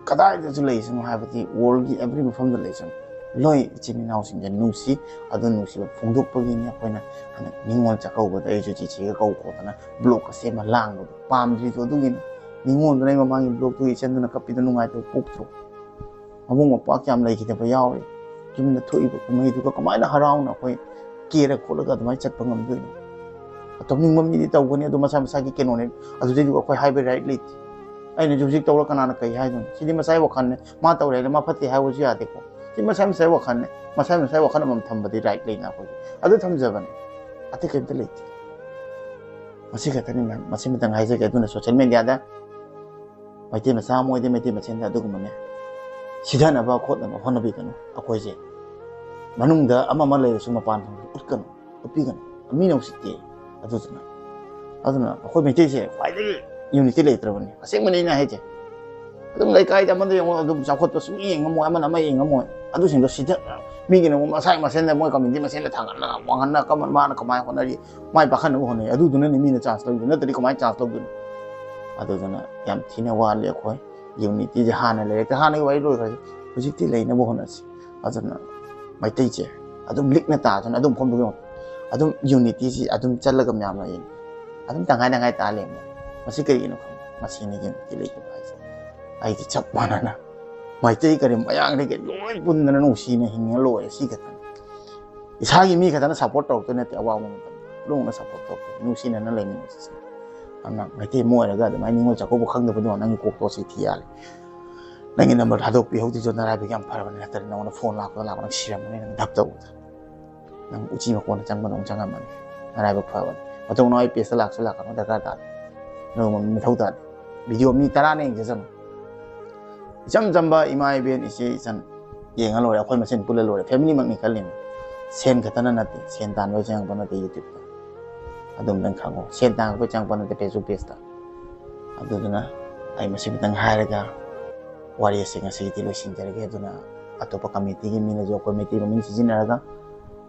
ꯀꯗꯥꯏꯗꯁꯨ ꯂꯩꯁꯅꯨ, ꯍꯥꯏꯕꯗꯤ ꯋꯥꯔꯜꯒꯤ ꯑꯦꯕ꯭ꯔꯤ ꯃꯐꯝꯗ ꯂꯩꯁꯅꯨ, ꯂꯣꯏ ꯏꯆꯤꯟ ꯏꯅꯥꯎꯁꯤꯡꯁꯦ ꯅꯨꯡꯁꯤ꯫ ꯑꯗꯨ ꯅꯨꯡꯁꯤꯕ ꯐꯣꯡꯗꯣꯛꯄꯒꯤꯅꯤ ꯑꯩꯈꯣꯏꯅ ꯍꯟꯗꯛ ꯅꯤꯉꯣꯜ ꯆꯥꯛꯀꯧꯕꯗ ꯑꯩꯁꯨ ꯆꯤꯆꯦꯒ ꯀꯧ ꯈꯣꯠꯇꯅ ꯕ꯭ꯂꯣꯛꯀ ꯁꯦꯝꯃ ꯂꯥꯡꯕꯗꯣ꯫ ꯄꯥꯝꯗ꯭ꯔꯤꯗꯣ ꯑꯗꯨꯒꯤꯅꯤ꯫ ꯅꯤꯉꯣꯜꯗꯨꯅ ꯑꯩ ꯃꯃꯥꯡꯒꯤ ꯕ꯭ꯂꯣꯛꯇꯨꯒꯤ ꯏꯆꯟꯗꯨꯅ ꯀꯞꯄꯤꯗꯣ ꯅꯨꯡꯉꯥꯏꯇꯕ ꯄꯣꯛꯇ꯭ꯔꯣ? ꯃꯕꯨꯡ ꯃꯧꯄ꯭ꯋꯥ ꯀꯌꯥꯝ ꯂꯩꯈꯤꯗꯕ ꯌꯥꯎꯔꯤ꯫ ꯌꯨꯝꯗ ꯊꯣꯛꯏꯕ ꯀꯨꯝꯍꯩꯗꯨꯒ ꯀꯃꯥꯏꯅ ꯍꯔꯥꯎꯅ ꯑꯩꯈꯣꯏ ꯀꯦꯔ ꯈꯣꯠꯂꯒ ꯑꯗꯨꯃꯥꯏꯅ ꯆꯠꯄ ꯉꯝꯗꯣꯏꯅꯣ? ꯇꯧꯅꯤꯡꯕ ꯃꯤꯗꯤ ꯇꯧꯒꯅꯤ, ꯑꯗꯨ ꯃꯁꯥ ꯃꯁꯥꯒꯤ ꯀꯩꯅꯣꯅꯦ꯫ ꯑꯗꯨꯗꯩꯗꯤ ꯑꯩꯈꯣꯏ ꯍꯥꯏꯕ ꯔꯥꯏꯠ ꯂꯩꯇꯦ꯫ ꯑꯩꯅꯁꯨ ꯍꯧꯖꯤꯛ ꯇꯧꯔ ꯀꯅꯥꯅ ꯀꯩ ꯍꯥꯏꯗꯣꯏꯅꯣ? ꯁꯤꯗꯤ ꯃꯁꯥꯒꯤ ꯋꯥꯈꯜꯅꯦ꯫ ꯃꯥ ꯇꯧꯔꯦ ꯍꯥꯏꯅ ꯃꯥ ꯐꯠꯇꯦ ꯍꯥꯏꯕꯁꯨ ꯌꯥꯗꯦꯀꯣ꯫ ꯁꯤ ꯃꯁꯥ ꯃꯁꯥꯒꯤ ꯋꯥꯈꯜꯅꯦ꯫ ꯃꯁꯥ ꯃꯁꯥꯒꯤ ꯋꯥꯈꯜ ꯑꯃꯃꯝ ꯊꯝꯕꯗꯤ ꯔꯥꯏꯠ ꯂꯩꯅ ꯑꯩꯈꯣꯏꯒꯤ꯫ ꯑꯗꯨ ꯊꯝꯖꯕꯅꯦ꯫ ꯑꯇꯩ ꯀꯩꯝꯇ ꯂꯩꯇꯦ꯫ ꯃꯁꯤ ꯈꯛꯇꯅꯤ ꯃꯦꯝ꯫ ꯃꯁꯤꯃꯇꯪ ꯍꯥꯏꯖꯒꯦ꯫ ꯑꯗꯨꯅ ꯁꯣꯁꯦꯜ ꯃꯦꯗꯤꯌꯥꯗ ꯃꯩꯇꯩ ꯃꯆꯥ ꯑꯃ ꯑꯣꯏꯗꯤ ꯃꯩꯇꯩ ꯃꯁꯦꯟꯗ ꯑꯗꯨꯒꯨꯝꯕꯅꯦ ꯁꯤꯊꯅꯕ ꯈꯣꯠꯅꯕ ꯍꯣꯠꯅꯕꯤꯒꯅꯨ꯫ ꯑꯩꯈꯣꯏꯁꯦ ꯃꯅꯨꯡꯗ ꯑꯃ ꯑꯃ ꯂꯩꯔꯁꯨ ꯃꯄꯥꯟ ꯊꯣꯡꯗ ꯎꯠꯀꯅꯨ, ꯎꯠꯄꯤꯒꯅꯨ꯫ ꯃꯤꯅ ꯎꯁꯤꯠꯇꯦ꯫ ꯑꯗꯨꯗꯨꯅ, ꯑꯗꯨꯅ ꯑꯩꯈꯣꯏ ꯃꯩꯇꯩꯁꯦ ꯈ꯭ꯋꯥꯏꯗꯒꯤ ꯌꯨꯅꯤꯇꯤ ꯂꯩꯇ꯭ꯔꯕꯅꯤ꯫ ꯑꯁꯦꯡꯕꯅꯤ ꯑꯩꯅ ꯍꯥꯏꯁꯦ꯫ ꯑꯗꯨꯝ ꯂꯩꯀꯥꯏꯗ ꯑꯃꯗ ꯌꯦꯡꯉꯣ, ꯑꯗꯨꯝ ꯆꯥꯎꯈꯠꯄ ꯁꯨꯝ ꯌꯦꯡ ꯉꯝꯃꯣꯏ, ꯑꯃꯅ ꯑꯃ ꯌꯦꯡ ꯉꯝꯃꯣꯏ꯫ ꯑꯗꯨꯁꯤꯡꯗꯣ ꯁꯤꯗ ꯃꯤꯒꯤꯅ ꯑꯃꯨꯛ ꯃꯁꯥꯒꯤ ꯃꯁꯦꯟꯗ ꯃꯣꯏ ꯀꯝꯃ꯭ꯌꯨꯅꯤꯇꯤ ꯃꯁꯦꯟꯗ ꯊꯥꯡꯒꯠꯅ ꯋꯥꯡꯍꯟꯅ ꯀꯃ-, ꯃꯥꯅ ꯀꯃꯥꯏꯅ ꯍꯣꯠꯅꯔꯤ, ꯃꯥꯏ ꯄꯥꯛꯍꯟꯅꯕ ꯍꯣꯠꯅꯩ꯫ ꯑꯗꯨꯗꯨꯅꯅꯤ ꯃꯤꯅ ꯆꯥꯟꯁ ꯂꯧꯗꯣꯏ, ꯅꯠꯇ꯭ꯔꯗꯤ ꯀꯃꯥꯏꯅ ꯆꯥꯟꯁ ꯂꯧꯗꯣꯏꯅꯣ? ꯑꯗꯨꯗꯨꯅ ꯌꯥꯝ ꯊꯤꯅ ꯋꯥꯠꯂꯤ ꯑꯩꯈꯣꯏ꯫ ꯌꯨꯅꯤꯇꯤꯁꯦ ꯍꯥꯟꯅ ꯂꯩꯔꯛꯇꯦ, ꯍꯥꯟꯅꯒꯤ ꯋꯥꯔꯤ ꯂꯣꯏꯈ꯭ꯔꯁꯦ꯫ ꯍꯧꯖꯤꯛꯇꯤ ꯂꯩꯅꯕ ꯍꯣꯠꯅꯁꯤ꯫ ꯑꯗꯨꯅ ꯃꯩꯇꯩꯁꯦ ꯑꯗꯨꯝ ꯂꯤꯛꯅ ꯇꯥꯗꯅ ꯑꯗꯨꯝ ꯃꯐꯝꯗꯨꯒꯤ ꯑꯗꯨꯝ ꯌꯨꯅꯤꯇꯤꯁꯤ ꯑꯗꯨꯝ ꯆꯠꯂꯒ ꯃꯌꯥꯝꯅ ꯌꯦꯡꯉꯤ꯫ ꯑꯗꯨꯝ ꯇꯪꯈꯥꯏ ꯇꯪꯈꯥꯏ ꯇꯥ ꯂꯩꯔꯝꯃꯦ꯫ ꯃꯁꯤ ꯀꯔꯤꯒꯤꯅꯣ ꯈꯪꯕ꯭ꯔꯥ? ꯃꯁꯤꯅ ꯌꯦꯡꯕꯗꯤ ꯂꯩꯇꯕ ꯍꯥꯏꯁꯦ꯫ ꯑꯩꯗꯤ ꯆꯞ ꯃꯥꯟꯅꯅ ꯃꯩꯇꯩ ꯀꯔꯤ ꯃꯌꯥꯡꯗꯒꯤ ꯂꯣꯏ ꯄꯨꯟꯗꯅ ꯅꯨꯡꯁꯤꯅ ꯍꯤꯡꯉ ꯂꯣꯏꯔꯦ꯫ ꯁꯤ ꯈꯛꯇꯅꯤ꯫ ꯏꯁꯥꯒꯤ ꯃꯤ ꯈꯛꯇꯅ ꯁꯞꯄꯣꯔꯠ ꯇꯧꯔꯛꯇꯣꯏ ꯅꯠꯇꯦ꯫ ꯑꯋꯥꯕ ꯃꯇꯝꯗ ꯂꯨꯅ ꯁꯞꯄꯣꯔꯠ ꯇꯧꯔꯛꯇꯣꯏ, ꯅꯨꯡꯁꯤꯅꯅ ꯂꯩꯃꯤꯟꯅꯁꯤ꯫ ꯑꯗꯨꯅ ꯃꯩꯇꯩ ꯑꯃ ꯑꯣꯏꯔꯒ ꯑꯗꯨꯃꯥꯏꯅ ꯅꯤꯉꯣꯜ ꯆꯥꯛꯀꯧꯕ ꯈꯪꯗꯕꯗꯣ ꯅꯪꯒꯤ ꯀꯣꯛꯇꯣ ꯁꯤ ꯊꯤ ꯌꯥꯜꯂꯦ꯫ ꯅꯪꯒꯤ ꯅꯝꯕꯔ ꯊꯥꯗꯣꯛꯄꯤꯍꯧꯗ꯭ꯔꯤꯗꯣ ꯅꯔꯥꯏꯕꯛ ꯌꯥꯝ ꯐꯔꯕꯅꯤ꯫ ꯅꯠꯇ꯭ꯔꯗꯤ ꯅꯉꯣꯟꯗ ꯐꯣꯟ ꯂꯥꯛꯄꯗ ꯂꯥꯛꯄ ꯅꯪ ꯁꯤꯔꯝꯃꯅꯤ꯫ ꯅꯪ ꯙꯞ ꯇꯧꯕꯗ ꯅꯪ ꯎꯆꯤ ꯃꯀꯣꯟꯗ ꯆꯪꯕꯗꯧꯅ ꯆꯪꯉꯝꯃꯅꯤ꯫ ꯅꯔꯥꯏꯕꯛ ꯐꯕꯅꯤ꯫ ꯃꯇꯨꯡ ꯅꯥꯎ ꯑꯩ ꯄꯦꯖꯇ ꯂꯥꯛꯁꯨ ꯂꯥꯛꯀꯅꯨ, ꯗꯔꯀꯥꯔ ꯇꯥꯗꯦ꯫ ꯅꯣꯡꯃ ꯃꯊꯧ ꯇꯥꯗꯦ꯫ ꯚꯤꯗꯤꯑꯣ ꯃꯤ ꯇꯔꯥꯅ ꯌꯦꯡꯖꯁꯅꯨ꯫ ꯏꯆꯝ ꯆꯝꯕ ꯏꯃꯥ ꯏꯕꯦꯟ ꯏꯆꯦ ꯏꯆꯟ ꯌꯦꯡꯉ ꯂꯣꯏꯔꯦ꯫ ꯑꯩꯈꯣꯏ ꯃꯁꯦꯟ ꯄꯨꯜꯂ ꯂꯣꯏꯔꯦ꯫ ꯐꯦꯃꯤꯂꯤꯃꯛꯅꯤ ꯈꯜꯂꯤꯅꯤ꯫ ꯁꯦꯟ ꯈꯛꯇꯅ ꯅꯠꯇꯦ꯫ ꯁꯦꯟ ꯇꯥꯟꯕꯒꯤ ꯆꯪꯉꯛꯄ ꯅꯠꯇꯦ YouTube꯫ ꯑꯗꯨꯝꯇꯪ ꯈꯪꯉꯣ꯫ ꯁꯦꯟ ꯇꯥꯟꯕꯒꯤ ꯆꯪꯉꯛꯄ ꯅꯠꯇꯦ Facebook pageꯇ꯫ ꯑꯗꯨꯗꯨꯅ ꯑꯩ ꯃꯁꯤꯃꯇꯪ ꯍꯥꯏꯔꯒ ꯋꯥꯔꯤ ꯑꯁꯤ ꯉꯁꯤꯒꯤꯗꯤ ꯂꯣꯏꯁꯤꯟꯖꯔꯒꯦ꯫ ꯑꯗꯨꯅ ꯑꯇꯣꯞꯄ communityꯒꯤ ꯃꯤꯅꯁꯨ ꯑꯩꯈꯣꯏ ꯃꯩꯇꯩ ꯃꯃꯤꯡ ꯁꯤꯖꯤꯟꯅꯔꯒ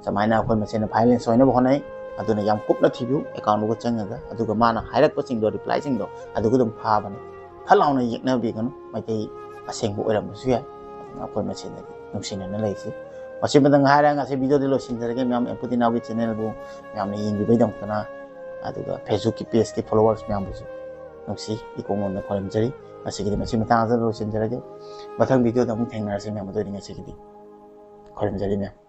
ꯁꯨꯃꯥꯏꯅ ꯑꯩꯈꯣꯏ ꯃꯁꯦꯟ violence ꯑꯣꯏꯅꯕ ꯍꯣꯠꯅꯩ꯫ ꯑꯗꯨꯅ ꯌꯥꯝ ꯀꯨꯞꯅ ꯊꯤꯕꯤꯌꯨ꯫ Accountꯗꯨꯒ ꯆꯪꯉꯒ, ꯑꯗꯨꯒ ꯃꯥꯅ ꯍꯥꯏꯔꯛꯄꯁꯤꯡꯗꯣ, replyꯁꯤꯡꯗꯣ, ꯑꯗꯨꯒ ꯑꯗꯨꯝ ꯐꯥꯕꯅꯤ꯫ ꯐꯠ ꯂꯥꯎꯅ ꯌꯦꯛꯅꯕꯤꯒꯅꯨ꯫ ꯃꯩꯇꯩ ꯑꯁꯦꯡꯕ ꯑꯣꯏꯔꯝꯕꯁꯨ ꯌꯥꯏ꯫ ꯑꯗꯨꯅ ꯑꯩꯈꯣꯏ ꯃꯁꯦꯟꯗꯗꯤ ꯅꯨꯡꯁꯤꯅꯅ ꯂꯩꯁꯤ꯫ ꯃꯁꯤꯃꯇꯪ ꯍꯥꯏꯔꯒ ꯉꯁꯤ videoꯗꯤ ꯂꯣꯏꯁꯤꯟꯖꯔꯒꯦ꯫ ꯃꯌꯥꯝ ꯑꯦꯝꯄꯨꯇꯤ ꯅꯥꯎꯒꯤ channelꯕꯨ ꯃꯌꯥꯝꯅ ꯌꯦꯡꯕꯤꯕꯒꯤꯗꯃꯛꯇꯅ, ꯑꯗꯨꯒ Facebookꯀꯤ pageꯀꯤ followers ꯃꯌꯥꯝꯕꯨꯁꯨ ꯅꯨꯡꯁꯤ ꯏꯀꯣꯡ ꯃꯣꯟꯅ ꯈꯣꯏꯔꯝꯖꯔꯤ꯫ ꯉꯁꯤꯒꯤꯗꯤ ꯃꯁꯤ ꯃꯇꯥꯡ ꯑꯁꯤꯗ ꯂꯣꯏꯁꯤꯟꯖꯔꯒꯦ꯫ ꯃꯊꯪ videoꯗ ꯑꯃꯨꯛ ꯊꯦꯡꯅꯔꯁꯤ ꯃꯌꯥꯝ꯫ ꯑꯗꯨ ꯑꯣꯏꯔꯗꯤ ꯉꯁꯤꯒꯤꯗꯤ ꯈꯣꯏꯔꯝꯖꯔꯤ ꯃꯌꯥꯝ꯫